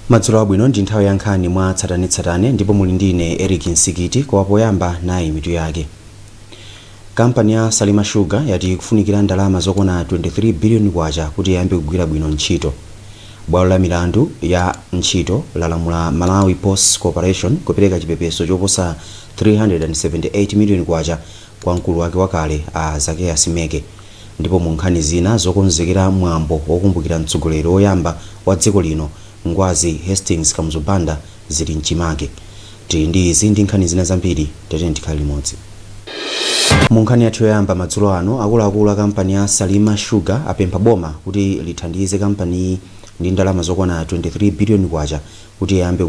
Madzulo abwino. Ndi nthawi ya nkhani mwa tsatanetsatane ndipo muli ndi ine Eric Nsikiti. Koma poyamba, nayi mitu yake. Kampani ya Salima Sugar yati ikufunikira ndalama zokwana 23 biliyoni kwacha kuti iyambe kugwira bwino ntchito. Bwalo la milandu ya ntchito lalamula Malawi Post Corporation kupereka chipepeso choposa 378 miliyoni kwacha kwa mkulu wake wakale a Zakeas Meke. Ndipo mu nkhani zina, zokonzekera mwambo wokumbukira mtsogoleri woyamba wa dziko lino, Ngwazi Hastings Kamuzu Banda, zili mchimake. Tili ndi izi ndi nkhani zina zambiri, tatiyeni tikhale limodzi. Mu nkhani yathu yoyamba madzulo ano, akuluakulu a kampani ya Salima Sugar apempha boma kuti lithandize kampaniyi ndi ndalama zokwana 23 biliyoni kwacha kuti iyambe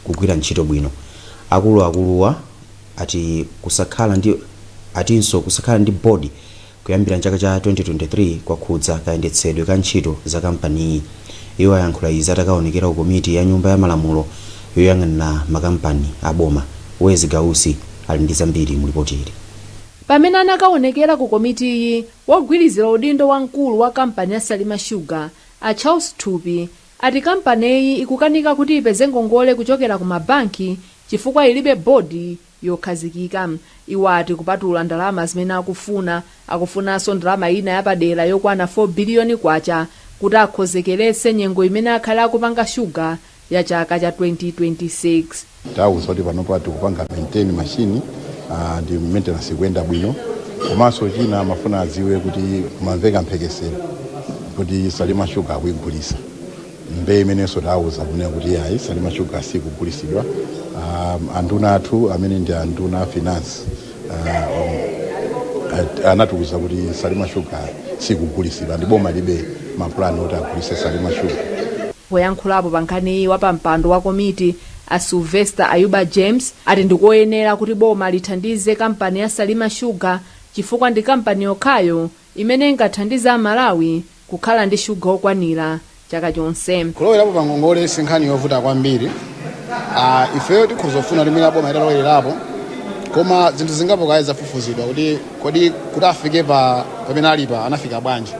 kugwira ntchito bwino. Akuluakuluwa atinso kusakhala ndi bodi kuyambira mchaka cha 2023 kwakhudza kayendetsedwe ka ntchito za kampaniyi. Iwo ayankhula izi atakaonekera ku komiti ya Nyumba ya Malamulo yoyang'anira makampani a boma. Wezi Gausi ali ndi zambiri mu lipoti ili. Pamene anakaonekera ku komitiyi, wogwirizira udindo wamkulu wa kampani ya Salima Sugar, a Charles Thupi, ati kampaniyi ikukanika kuti ipeze ngongole kuchokera ku mabanki chifukwa ilibe bodi yokhazikika. Iwo ati kupatula ndalama zimene akufuna, akufunanso ndalama ina yapadera yokwana 4 biliyoni kwacha kuti akhozekeretse nyengo imene akhale akupanga shuga ya chaka cha 2026. Tawuza kuti panopa tikupanga maintain machine ndi maintenance ikuyenda bwino. Komanso china amafuna adziwe kuti kumamveka mphekesera kuti Salima Sugar akuigulisa, mbe imenenso tawuza kunena kuti ayi, Salima Sugar sikugulisidwa. Anduna athu amene ndi anduna a finance anatiuza kuti Salima Sugar sikugulisidwa ndi boma libe mapulani oti agulise Salima Sugar. Poyankhulapo pa nkhaniyi, wapampando wa komiti a Sylvester Ayuba James ati ndikoyenera kuti boma lithandize kampani ya Salima Sugar chifukwa ndi kampani yokhayo imene ingathandize Amalawi kukhala ndi shuga okwanira chaka chonse. Kulowerapo pa ngongole si nkhani yovuta kwambiri. Ifeyo tikhoza kufuna limene boma italowererapo, koma zinthu zingapo kaye zafufuzidwa kuti kodi kuti afike pa pamene alipa anafika bwanji,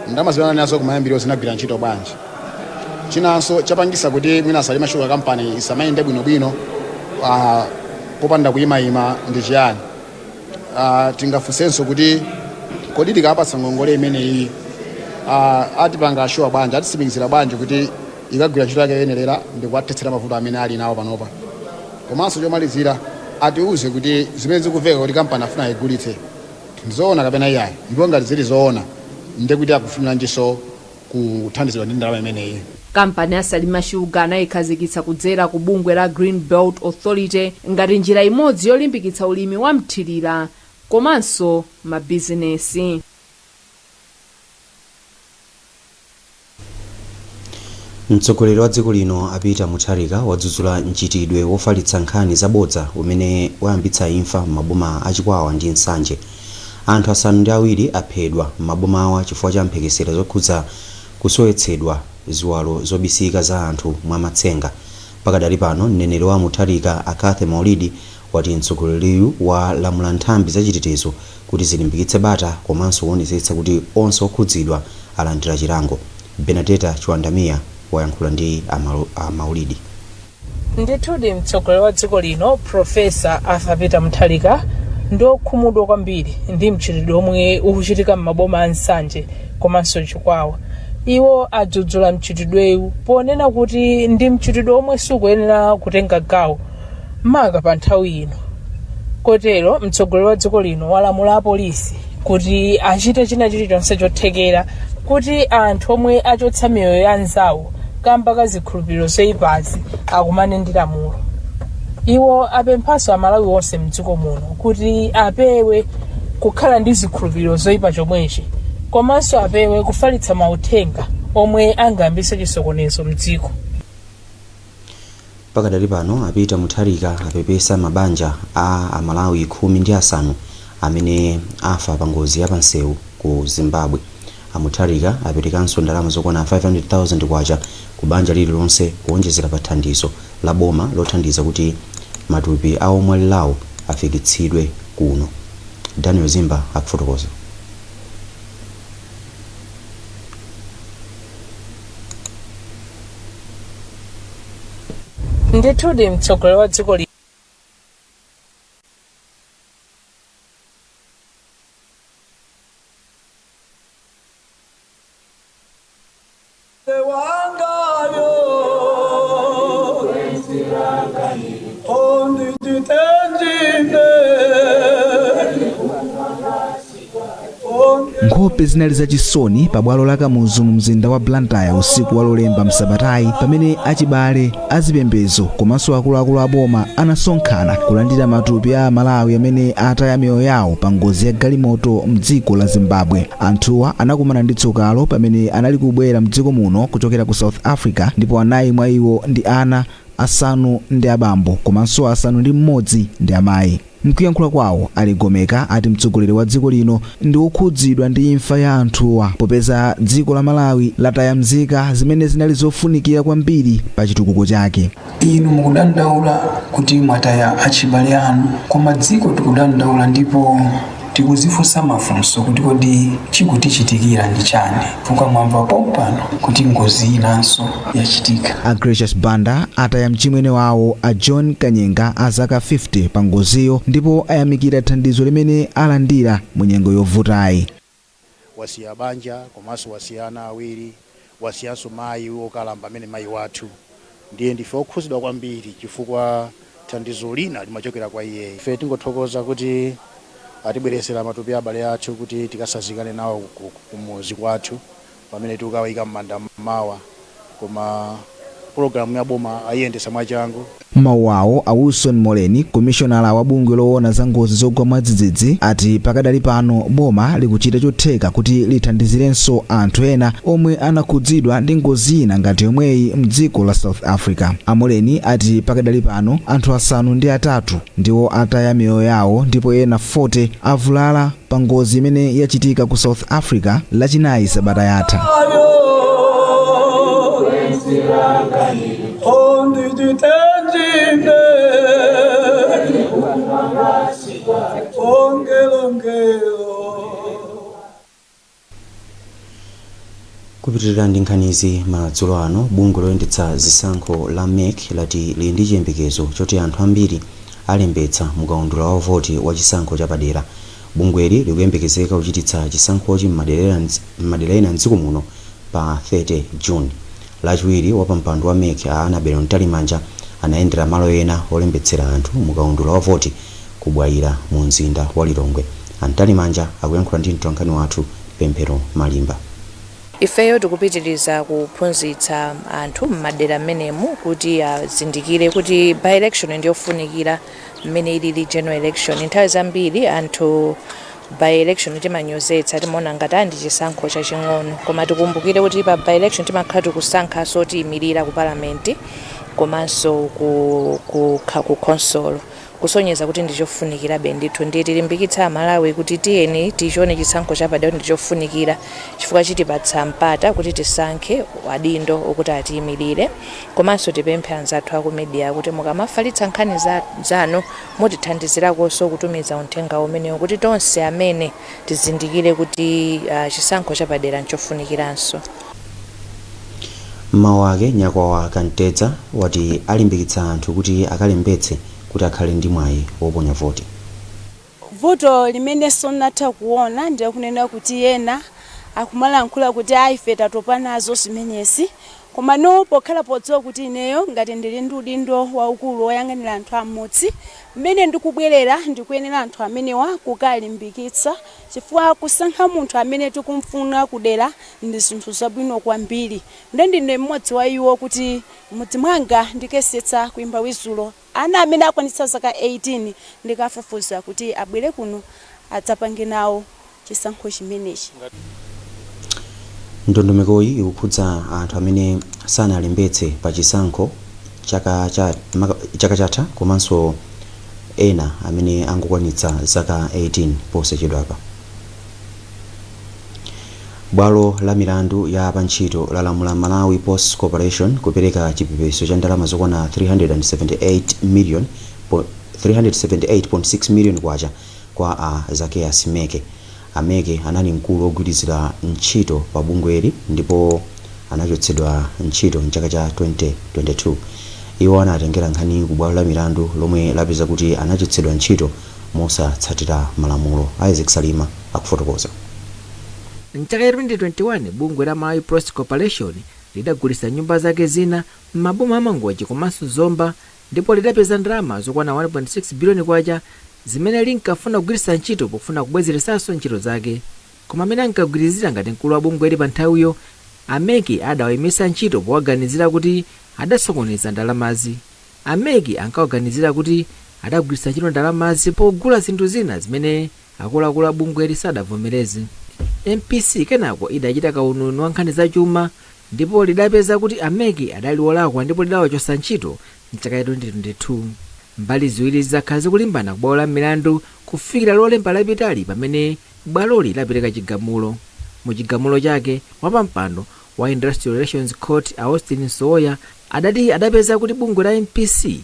ndalama zimene nazo kumayambiriro zinagwira ntchito bwanji. Chinanso chapangisa kuti mwina Salima Sugar Company isamayende bwinobwino popanda kuyimayima ndi chiyani? Tingafunsenso kuti kodi tikapatsa ngongole imeneyi, atipanga assure bwanji, atitsimikizira bwanji kuti ikagwira ntchito yake yoyenerera ndi kuwathetsera mavuto amene ali nawo panopa? Komanso chomalizira, atiuze kuti zimene zikuveka kuti kampani afuna ayigulitse ndizoona kapena iyayi, ndipo ngati zili zoona, ndekuti akufuniranjinso kuthandizidwa ndi ndalama imeneyi? Kampani ya Salima Sugar anayikhazikitsa kudzera ku bungwe la Green Belt Authority ngati njira imodzi yolimbikitsa ulimi wa mthirira komanso mabizinesi. Mtsogoleri wa dziko lino a Peter Mutharika wadzudzula mchitidwe wofalitsa nkhani zabodza umene wayambitsa imfa m'maboma a Chikwawa ndi Nsanje. Anthu 7 aphedwa m'mabomawa chifukwa cha mphekesera zokhudza kusowetsedwa ziwalo zobisika za anthu mwamatsenga. Pakadali pano, mneneri wa Mutharika a Cathy Maulidi wati mtsogoleriyu walamula nthambi zachitetezo kuti zilimbikitse bata komanso kuonetsetsa kuti onse okhudzidwa alandira chilango. Benadeta Chiwandamiya wayankhula ndi a Maulidi. Ndithudi, mtsogoleri wa dziko lino Professor Arthur Peter Mutharika ndi okhumudwa kwambiri ndi mchitidwe omwe ukuchitika m'maboma a Nsanje komanso Chikwawa. Iwo adzudzula mchitidwewu ponena kuti ndi mchitidwe omwe sukuyenera kutenga gawo maka pa nthawi ino. Kotero mtsogoleri wa dziko lino walamula apolisi kuti achite china chilichonse chothekera kuti anthu omwe achotsa miyoyo ya anzawo kamba ka zikhulupiriro zoyipazi akumane ndi lamulo. Iwo apemphanso Amalawi onse mdziko muno kuti apewe kukhala ndi zikhulupiriro zoyipa chomwechi komanso apewe kufalitsa mauthenga omwe angayambitse chisokonezo mdziko. Pakadali pano, a Peter Mutharika apepesa mabanja a Amalawi 15 amene afa pa ngozi ya pansewu ku Zimbabwe. A Mutharika aperekanso ndalama zokwana 500,000 kwacha ku banja lililonse kuwonjezera pa thandizo la boma lothandiza kuti matupi a omwalirawo afikitsidwe kuno. Daniel Zimba akufotokoza. Ndithudi mtsogoleri wa dziko Nkhope zinali zachisoni pabwalo la Kamuzu mu mzinda wa Blantyre usiku wa Lolemba msabatayi, pamene achibale, azipembedzo komanso akuluakulu a boma anasonkhana kulandira matupi a Amalawi amene ataya miyoyo yawo pa ngozi ya galimoto mdziko la Zimbabwe. Anthuwa anakumana ndi tsokalo pamene anali kubwera mdziko muno kuchokera ku South Africa, ndipo anayi mwa iwo ndi ana, asanu ndi abambo komanso 6 ndi amayi. Mkuyankhula kwawo, Aligomeka ati mtsogoleri wa dziko lino ndi wokhudzidwa ndi imfa ya anthuwa, popeza dziko la Malawi lataya mzika zimene zinali zofunikira kwambiri pa chitukuko chake. Inu mukudandaula kuti mwataya achibale anu, koma dziko tikudandaula ndipo tikuzifunsa mafunso kuti kodi chikutichitikira ndi chani, chifukwa mwamva pompano kuti ngozi inanso yachitika. A Gracious Banda ataya mchimwene wawo a John Kanyenga a zaka 50 pa ngoziyo, ndipo ayamikira thandizo limene alandira mu nyengo yovutayi. Wasiya banja komanso wasiya ana awiri, wasiyanso mayi wokalamba amene mayi wathu. Ndiye ndife okhuzidwa kwambiri chifukwa thandizo lina limachokera kwa iye. Ife tingothokoza kuti atibweresera matupi abale athu kuti tikasazikane nawo kumuzi kwathu pamene tikawayika m'manda mawa, koma pologalamu ya boma ayiyendesa mwachangu. Mawu awo, a Wilson Moleni, komishonala wa bungwe loona za ngozi zogwa mwadzidzidzi, ati pakadali pano boma likuchita chotheka kuti lithandizirenso anthu ena omwe anakhudzidwa ndi ngozi ina ngati yomweyi mdziko la South Africa. A Moleni ati pakadali pano anthu 8 ndiwo ataya miyoyo yawo ndipo ena 40 avulala pa ngozi imene yachitika ku South Africa Lachinayi sabata yatha. Kupitirira ndi nkhanizi madzulo ano, bungwe loyendetsa zisankho la MEC lati lili ndi chiyembekezo choti anthu ambiri alembetsa mukaundula wa voti wa chisankho chapadera. Bungweli likuyembekezeka kuchititsa chisankhochi m'madera ena mdziko muno pa 30 June. Lachiwiri, wapampando wa MEC a Annabel Mtalimanja anayendera malo ena olembetsera anthu mukaundula wa voti kubwayira mu mzinda wa Lilongwe. A Mtalimanja akuyankhula ndi mtolankhani wathu Pemphero Malimba. Ifeyo tikupitiriza kuphunzitsa anthu m'madera m'menemu kuti azindikire kuti by election ndiyofunikira mmene ilili general election. Nthawi zambiri anthu by election timanyozetsa, timaona ngati ndi chisankho chaching'ono, koma tikumbukire kuti pa by election timakhala tikusankhanso tiyimirira ku palamenti komanso ku khonsolo, kusonyeza kuti ndichofunikirabe ndithu. Ndiye tilimbikitsa Amalawi kuti tiyeni tichione chisankho chapadera kuti ndichofunikira, chifukwa chitipatsa mpata kuti tisankhe adindo okuti atiyimirire. Komanso tipemphe anzathu aku media kuti mukamafalitsa nkhani zanu mutithandizirakonso kutumiza uthenga umenewo kuti tonse amene tizindikire kuti chisankho chapadera nchofunikiranso. Mmawu ake, Nyakwawa Kantedza wati alimbikitsa anthu kuti akalembetse kuti akhale ndi mwayi woponya voti. Vuto limene sonatha kuona ndiye kunena kuti ena akumalankhula kuti ayi, ife tatopa nazo zimenezi, koma no pokhala podziwa kuti ineyo ngati ndili ndi udindo waukulu woyang'anira anthu amudzi, mmene ndikubwerera ndikuyenera anthu amenewa kukalimbikitsa, chifukwa kusankha munthu amene tikumfuna kudera ndi zinthu zabwino kwambiri. Nde ndine mmodzi wa iwo kuti mudzi mwanga ndikesetsa kuimba wizulo, ana amene akwanitsa zaka 18 ndikafufuza kuti abwere kuno adzapange nawo chisankho chimenechi. Ndondomekoyi ikukhudza anthu amene sanalembetse pa chisankho chaka chatha komanso ena amene angokwanitsa zaka 18 posachedwapa. Bwalo la milandu ya pantchito lalamula Malawi Post Corporation kupereka chipepeso cha ndalama zokwana 378 million 378.6 million kwacha kwa a Zakeas Meke. Ameke anali mkulu wogwirizira ntchito pa bungweli ndipo anachotsedwa ntchito mchaka cha 2022. Iwo anatengera nkhani ku bwalo la milandu lomwe lapeza kuti anachotsedwa ntchito mosatsatira malamulo. Isaac Salima akufotokoza. Mchaka cha 2021, bungwe la Malawi Post Corporation lidagulitsa nyumba zake zina m'maboma a Mangochi komanso Zomba, ndipo lidapeza ndalama zokwana 1.6 biliyoni kwacha zimene linkafuna kugwiritsa ntchito pofuna kubwezeretsanso ntchito zake. Koma amene ankagwirizira ngati mkulu wa bungweli pa nthawiyo, a MEC, adawayimisa ntchito powaganizira kuti adasokoneza ndalamazi. A MEC ankawaganizira kuti adagwiritsa ntchito ndalamazi pogula zinthu zina zimene akuluakulu a bungweli sadavomereze. MPC kenako idachita kauniuni wa nkhani zachuma ndipo lidapeza kuti a MEC adali olakwa ndipo lidawachotsa ntchito mchaka cha 2022. Mbali ziwiri zakhala zikulimbana ku bwalo la milandu kufikira Lolemba lapitali pamene bwaloli lapereka chigamulo. Mu chigamulo chake, wapampando wa Industrial Relations Court, Austin Soya, adati adapeza kuti bungwe la MPC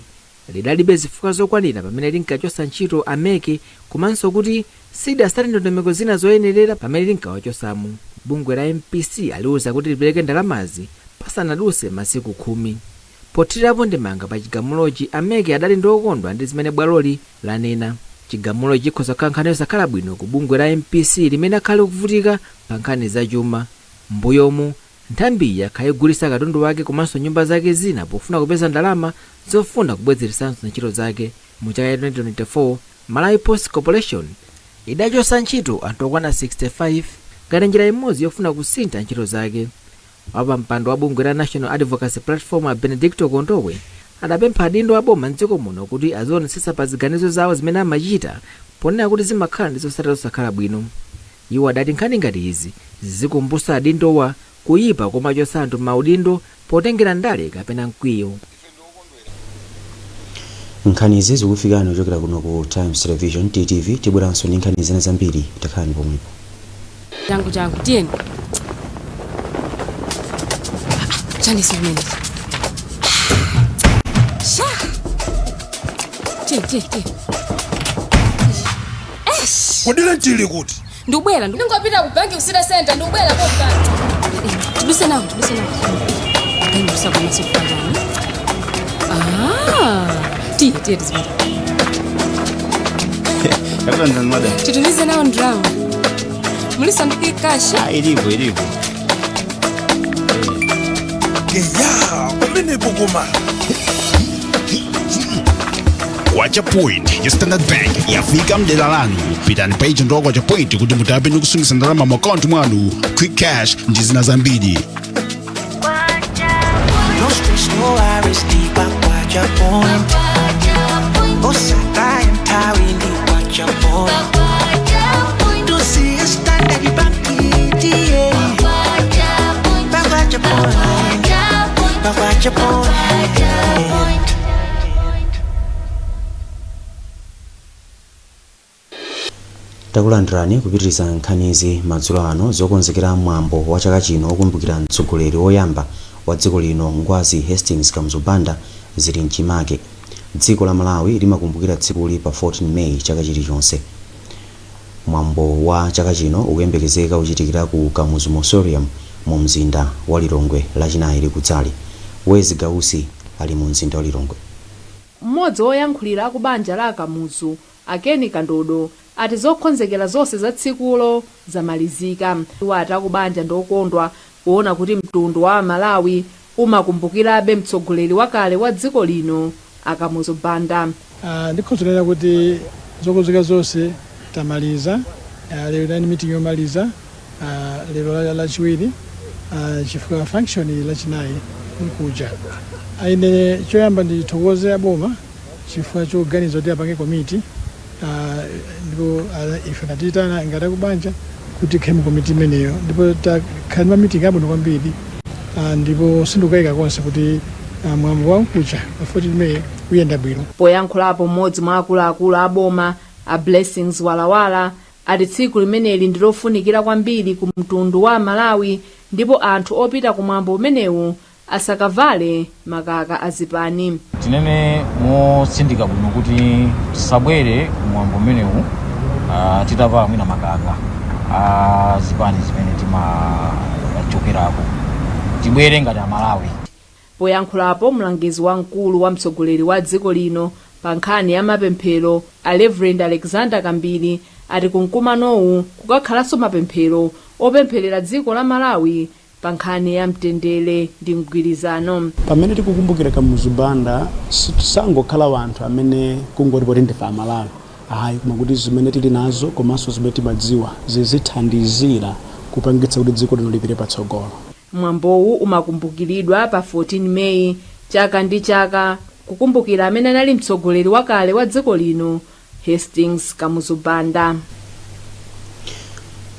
lidalibe zifukwa zokwanira pamene linkachotsa ntchito a MEC, komanso kuti sidatsate ndondomeko zina zoyenerera pamene linkawachotsamo. Bungwe la MPC aliwuza kuti lipereke ndalamazi pasanadutse masiku 10. Pothirirapo ndemanga pa chigamulochi, a MEC adali ndi okondwa ndi zimene bwaloli lanena. Chigamulochi chikhoza kukhala nkhani yosakhala bwino ku bungwe la MPC limene akhale kuvutika pa nkhani zachuma. Mbuyomu, nthambiyi yakhala igulitsa katundu wake komanso nyumba zake zina pofuna kupeza ndalama zofuna kubwezeretsanso ntchito zake. Mu chaka cha 2024, Malawi Post Corporation idachotsa ntchito anthu okwana 65 ngati njira imodzi yofuna kusintha ntchito zake. Wapampando wa bungwe la National Advocacy Platform, a Benedicto Kondowe, adapempha adindo a boma mdziko muno kuti azionetsetsa pa ziganizo zawo zimene amachita, ponena kuti zimakhala ndi zotsatira zosakhala bwino. Iwo adati nkhani ngati izi zizikumbutsa adindowa kuyipa komachotsa anthu maudindo potengera ndale kapena mkwiyo. Nkhani izi zikufikani kuchokera kuno ku Times Television, TTV. Tibweranso ndi nkhani zina zambiri, takhalani pomwepo. Changu changu, tiyeni. Chanisi kumene sha. Tiye, tiye, tiye. Kodi lentili kuti? Ndikubwera, ndingopita ku banki, ku City Center, ndikubwera pompano. Tiduse nawo, tiduse nawo. Ayimusa kumasofanyani. Ah, tiye, tiye, tizipita. Yakulanzani, madam. Titumize nawo ndalama, mulisandike cash. Ah, ilipo, ilipo. Eya, pamenepo koma. Kwacha Point ya Standard Bank yafika mdera lanu. Pitani pa agent wa Kwacha Point kuti mutape ndi kusungitsa ndalama mu akaunti mwanu, quick cash ndi zina zambiri. No stress, no worries, ndi Kwacha Point. Osataya nthawi ndi Kwacha Point. To see a Standard Bank, yeah. Kwacha Point. Kwacha Point. Takulandirani kupitiriza nkhanizi madzulo ano. Zokonzekera mwambo wa chaka chino wokumbukira mtsogoleri woyamba wa dziko lino, Ngwazi Hastings Kamuzu Banda, zili mchimake. Dziko la Malawi limakumbukira tsikuli pa 14 Meyi chaka chilichonse. Mwambo wa chaka chino ukuyembekezeka kuchitikira ku Kamuzu Mausoleum mu mzinda wa Lilongwe Lachinayi likudzali. Wezi Gausi ali mu mzinda wa Lilongwe. Mmodzi woyankhulira akubanja la Akamuzu, Akeni Kandodo, ati zokonzekera zonse za tsikulo zamalizika. Iwo ati akubanja ndi okondwa kuona kuti mtundu wa Malawi umakumbukirabe mtsogoleri wakale wa dziko lino, Akamuzu Banda. Ndikhozolera kuti zokonzeka zonse tamaliza. Lero inali meeting yomaliza, lero Lachiwiri, chifukwa function Lachinayi nkuja. Ine choyamba ndithokoze aboma chifukwa choganiza kuti apange komiti, ndipo ife natiyitana ngati akubanja kuti tikhale mu komiti imeneyo, ndipo takhala ndi ma meeting abwino kwambiri, ndipo sindikukayika konse kuti mwambo wamkucha pa 14 May uyenda bwino. Poyankhulapo, mmodzi mwa akuluakulu a boma, a Blessings Walawala, ati tsiku limeneli ndi lofunikira kwambiri ku mtundu wa Malawi, ndipo anthu opita kumwambo umenewu asakavale makaka azipani. Tinene motsindika bwino kuti tisabwere kumwambo umenewu titavala mwina makaka a zipani zimene timachokerako. Tibwere ngati Amalawi. Poyankhulapo, mlangizi wamkulu wa mtsogoleri wa dziko lino pa nkhani ya mapemphero, a Reverend Alexander Kambiri, ati kumkumanowu kukakhalanso mapemphero opempherera dziko la Malawi pa nkhani ya mtendere ndi mgwirizano. Pamene tikukumbukira Kamuzu Banda, sangokhala wanthu amene kungoti poti ndife Amalawi, ayi, koma kuti zimene tili nazo komanso zimene timadziwa zizithandizira kupangitsa kuti dziko lino lipite patsogolo. Mwambowu umakumbukiridwa pa 14 Meyi chaka ndi chaka, kukumbukira amene anali mtsogoleri wakale wa dziko lino, Hastings Kamuzu Banda.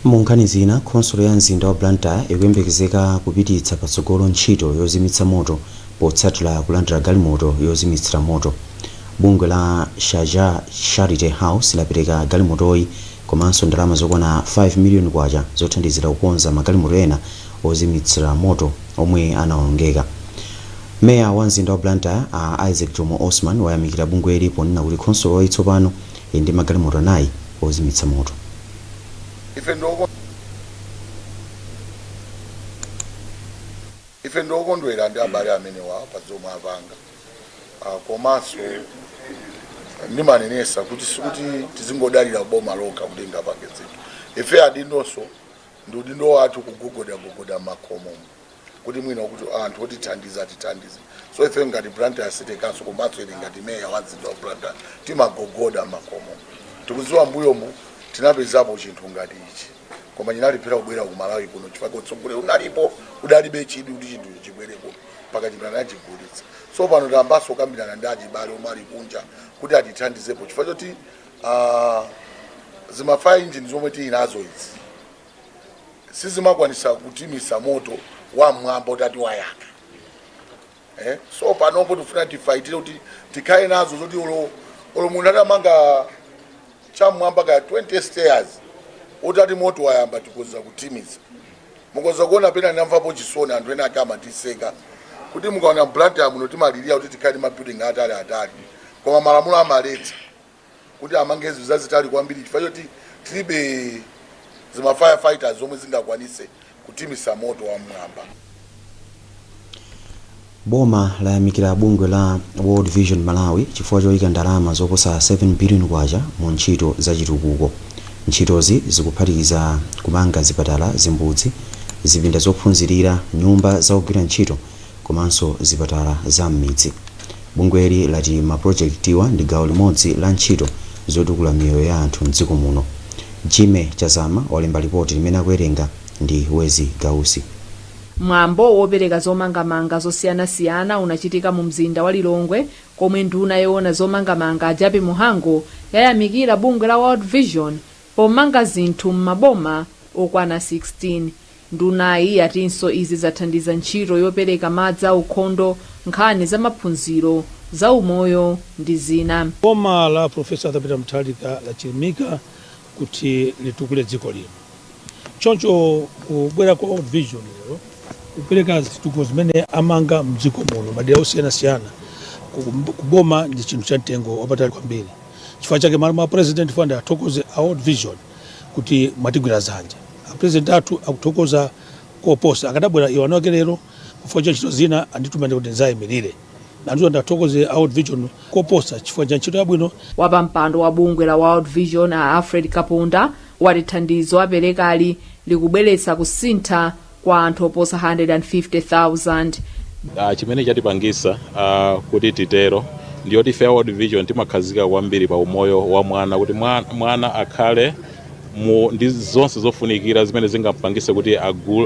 Mu nkhani zina, khonsolo ya mzinda wa Blantyre ikuyembekezeka kupititsa patsogolo ntchito yozimitsa moto potsatira kulandira galimoto yozimitsira moto. Bungwe la Sharjah Charity House lapereka galimotoyi komanso ndalama zokwana 5 miliyoni kwacha zothandizira kukonza magalimoto ena ozimitsira moto omwe anawonongeka. Meya wa mzinda wa Blantyre, a Isaac Jomo Osman, wayamikira bungweli ponena kuti khonsoloyi tsopano ili ndi magalimoto anayi ozimitsa moto. Ife ndiokondwera ndi abale amenewa pa zomwe apanga. Komanso ndimanenesa kuti sikuti tizingodalira boma lokha kuti ingapange zinthu. Ife adindonso ndi udindo wathu kugogodagogoda m'makhomo kuti mwina kuti anthu otithandiza atithandize. So ife ngati Blantyre City Council komanso ine ngati meya wa mzinda wa Blantyre timagogoda m'makhomo. Tikudziwa mbuyomu tinapezapo chinthu ngati ichi, koma chinalephera kubwera ku Malawi kuno chifukwa utsogoleri unalipo udalibe chidwi kuti chinthucho chibwere kuno, mpaka chinthu anachigulitsa. So pano tayambanso kukambirana ndi achibale omwe ali kunja kuti atithandizepo, chifukwa choti zima fire engine zomwe tili nazo izi sizimakwanisa kutimisa moto wa mmwamba utati wayaka. So panopo tifuna tifaitire kuti tikhale nazo zoti olo munthu atamanga cham'mwamba kaya 20 stairs, utati moto wayamba tikoza kutimisa. Mukoza kuona pena ndamvapo chisoni, anthu ena ake amatiseka kuti mukaona Blantyre muno timalirira kuti tikhale ndi mabuilding atali atali, koma malamulo amaletsa kuti amange zinthu zazitali kwambiri chifukwa choti tilibe zima firefighters zomwe zingakwanise kutimisa moto wa mmwamba. Boma layamikira bungwe la World Vision Malawi chifukwa choyika ndalama zoposa 7 billion kwacha mu ntchito zachitukuko. Ntchitozi zikuphatikiza kumanga zipatala, zimbudzi, zipinda zophunzirira, nyumba za ogwira ntchito komanso zipatala za m'midzi. Bungweli lati mapulojekitiwa ndi gawo limodzi la ntchito zotukula miyoyo ya anthu mdziko muno. Jimmy Chazama walemba lipoti limene akuwerenga ndi Wezi Gausi. Mwambo wopereka zomangamanga zosiyanasiyana unachitika mu mzinda wa Lilongwe, komwe nduna yoona zomangamanga, a Jappie Mhango, yayamikira bungwe la World Vision pomanga zinthu m'maboma okwana 16. Ndunayi yatinso izi zathandiza ntchito yopereka madzi aukhondo, nkhani za maphunziro, za umoyo ndi zina. Boma la Professor Arthur Peter Mutharika lachilimika kuti litukule dziko lino. Choncho kubwera kwa World Vision lero kupereka zitukuko zimene amanga mdziko muno madera osiyanasiyana kuboma ndi chinthu cha mtengo wapatali kwambiri. Chifukwa chake malo mwa President fund athokoze a World Vision kuti mwatigwira dzanja. A President athu akuthokoza koposa. Akadabwera iwo eni ake lero, chifukwa cha ntchito zina andituma ndi kuti ndidzayimirire. Nandizo ndathokoze a World Vision koposa chifukwa cha ntchito yabwino. Wapampando wa bungwe la World Vision, a Alfred Kaponda, wati thandizo aperekali likubweretsa kusintha kwa anthu oposa 150,000. Chimene chatipangisa kuti titero ndiyoti ife a World Vision timakhazika kwambiri pa umoyo wa mwana, kuti mwana akhale ndi zonse zofunikira zimene zingampangise kuti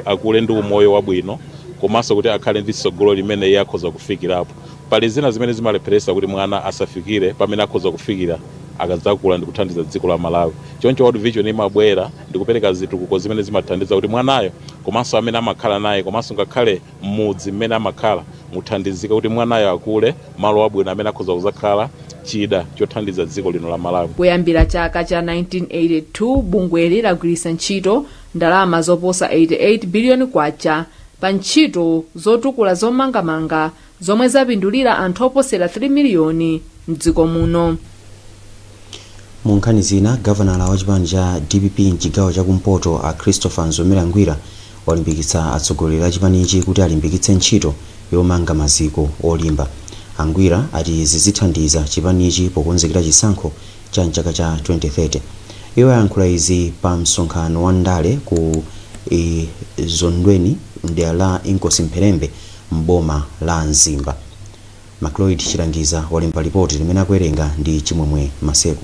akule ndi umoyo wabwino, komanso kuti akhale ndi tsogolo limene iye akhoza kufikirapo. Pali zina zimene zimalepheresa kuti mwana asafikire pamene akhoza kufikira akadzakula ndi kuthandiza dziko la Malawi. Choncho World Vision imabwera ndi kupereka zitukuko zimene zimathandiza kuti mwanayo komanso amene amakhala naye komanso ngakhale m'mudzi mmene amakhala muthandizike kuti mwanayo akule malo abwino amene akhoza kuzakhala chida chothandiza dziko lino la Malawi. Kuyambira chaka cha 1982, bungweli lagwiritsa ntchito ndalama zoposa 88 biliyoni kwacha pa ntchito zotukula zomangamanga zomwe zapindulira anthu oposera 3 miliyoni mdziko muno. Mu nkhani zina, gavanala wa chipani cha DPP mchigawo chakumpoto, a Christopher Mzomera Ngwira, walimbikitsa atsogoleri a chipanichi kuti alimbikitse ntchito yomanga maziko olimba. Angwira ati izi zithandiza chipanichi pokonzekera chisankho cha mchaka cha 2030. Iwo ayankhula izi pa msonkhano wa ndale ku Zondweni mdera la Inkosi Mpherembe m'boma la Mzimba. Macloyd Chilangiza walemba ripoti limene akuwerenga ndi Chimwemwe Maseko.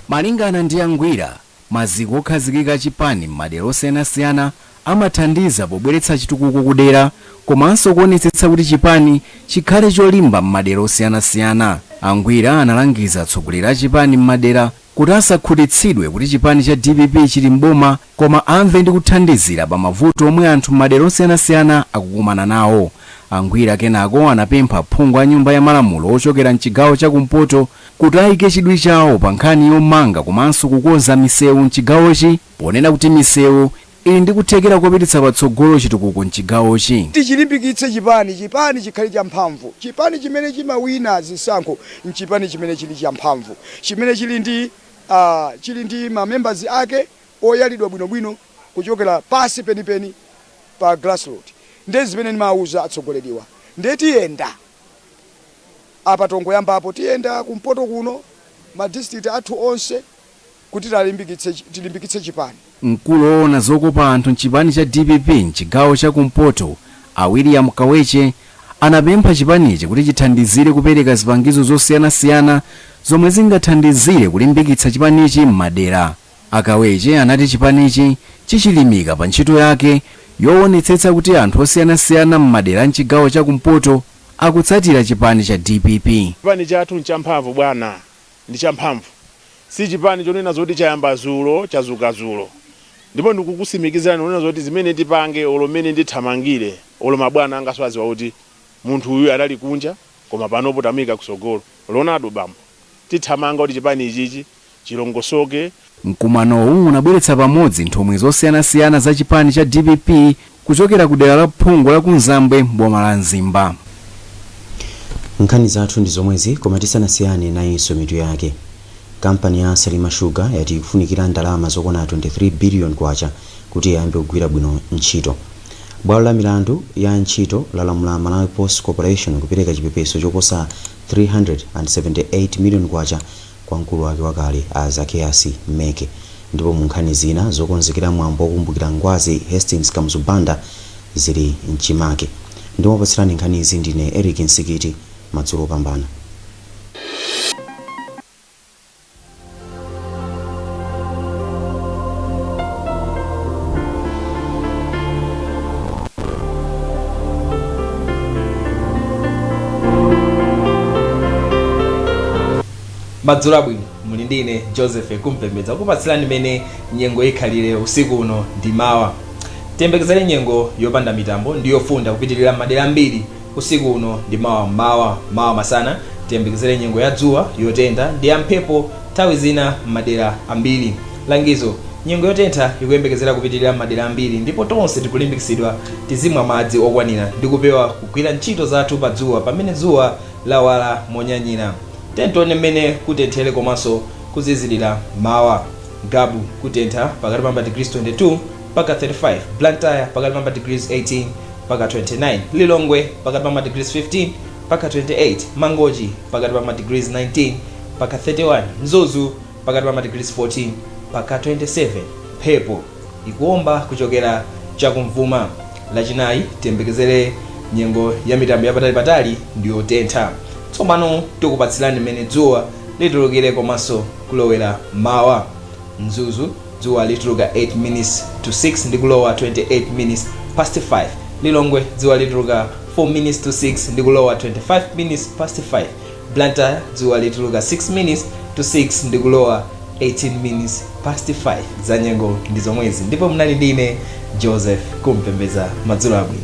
Malingana ndi Angwira, maziko okhazikika chipani m'madera osiyanasiyana amathandiza pobweretsa chitukuko kudera komanso kuonetsetsa kuti chipani chikhale cholimba m'madera osiyanasiyana. Angwira analangiza atsogoleri a chipani m'madera kuti asakhutitsidwe kuti chipani cha DPP chili mboma, koma amve ndi kuthandizira pa mavuto omwe anthu m'madera osiyanasiyana akukumana nawo. Angwira kenako anapempha phungu a nyumba ya malamulo ochokera mchigawo chakumpoto kuti ayike chidwi chawo pa nkhani yomanga komanso kukonza misewu mchigawochi, ponena kuti misewu ili ndi kuthekera kopititsa patsogolo chitukuko mchigawochi. Tichilimbikitse chipani, chipani chikhale champhamvu. Chipani chimene chimawina zisankho nchipani chimene chili champhamvu, chimene chili ndi mamembers ake oyalidwa bwinobwino kuchokera pasi penipeni pa grassroot. Ndiye zimene ndimawuza atsogoleriwa. Ndiye tiyenda apa, tongoyambapo, tiyenda kumpoto kuno, ma district athu onse, kuti tilimbikitse chipani. Mkulu woona zokopa anthu mchipani cha DPP mchigawo chakumpoto, a William Kaweche, anapempha chipanichi kuti chithandizire kupereka zipangizo zosiyanasiyana zomwe zingathandizire kulimbikitsa chipanichi m'madera. Akaweche anati chipanichi chichilimika pa ntchito yake yoonetsetsa kuti anthu osiyanasiyana m'madera mchigawo chakumpoto akutsatira chipani cha DPP. Chipani chathu nchamphamvu bwana, ndi champhamvu, si chipani chonena zoti chayamba zulo chazuka zulo. Ndipo ndikukusimikizirani kunena zoti zimene tipange, olo mmene ndithamangire, olo mabwana angaso aziwa kuti munthu uyu adali kunja, koma panopo tamuyika kusogolo. Ronaldo bambo, tithamanga kuti chipani ichichi chilongosoke. Mkumanowu unabweretsa pamodzi nthumwi zosiyanasiyana za chipani cha DPP kuchokera ku dera la phungu la Kunzambwe m'boma la Mzimba. Nkhani zathu ndi zomwezi, koma tisanasiyane, nayinso mitu yake. Kampani ya Salima Sugar yati ikufunikira ndalama zokwana 23 billion kwacha kuti iyambe kugwira bwino ntchito. Bwalo la milandu ya ntchito lalamula Malawi Post Corporation kupereka chipepeso choposa 378 million kwacha kwa mkulu wake wakale a Zakeas Meke. Ndipo mu nkhani zina, zokonzekera mwambo wokumbukira ngwazi Hastings Kamuzu Banda zili mchimake. Ndimapatsirani nkhanizi ndine Eric Nsikiti. Madzulo opambana. Madzulo abwino, muli ndi ine Joseph Kumpembedza kupatsirani mene nyengo ikhalire usiku uno ndi mawa. Tiyembekezere nyengo yopanda mitambo ndi yofunda kupitirira madera ambiri usiku uno ndi mawa mmawa. Mawa masana tiyembekezere nyengo ya dzuwa yotentha ndi ya mphepo nthawi zina m'madera ambiri. Langizo: nyengo yotentha ikuyembekezera kupitirira madera ambiri, ndipo tonse tikulimbikitsidwa tizimwa madzi okwanira ndi kupewa kugwira ntchito zathu pa dzuwa pamene dzuwa lawala monyanyira. Tione mmene kutenthere komanso kuzizirira mawa. Ngabu kutentha pakati pa degrees 22 mpaka 35, Blantyre pakati pa degrees 18 mpaka 29, Lilongwe pakati pa degrees 15 mpaka 28, Mangochi pakati pa degrees 19 mpaka 31, Mzuzu pakati pa degrees 14 mpaka 27. Mphepo ikuomba kuchokera chakumvuma. Lachinayi tiyembekezere nyengo ya mitambo yapatali-patali ndi yotentha. Tsopano tikupatsirani mmene dzuwa litulukire komanso kulowera mawa. Mzuzu dzuwa lituluka 8 minutes to 6 ndi kulowa 28 minutes past 5. Lilongwe dzuwa lituluka 4 minutes to 6 ndi kulowa 25 minutes past 5. Blantyre dzuwa lituluka 6 minutes to 6 ndi kulowa 18 minutes past 5. Za nyengo ndi zomwezi, ndipo munali ndine Joseph Kumpembedza. Madzulo abwino.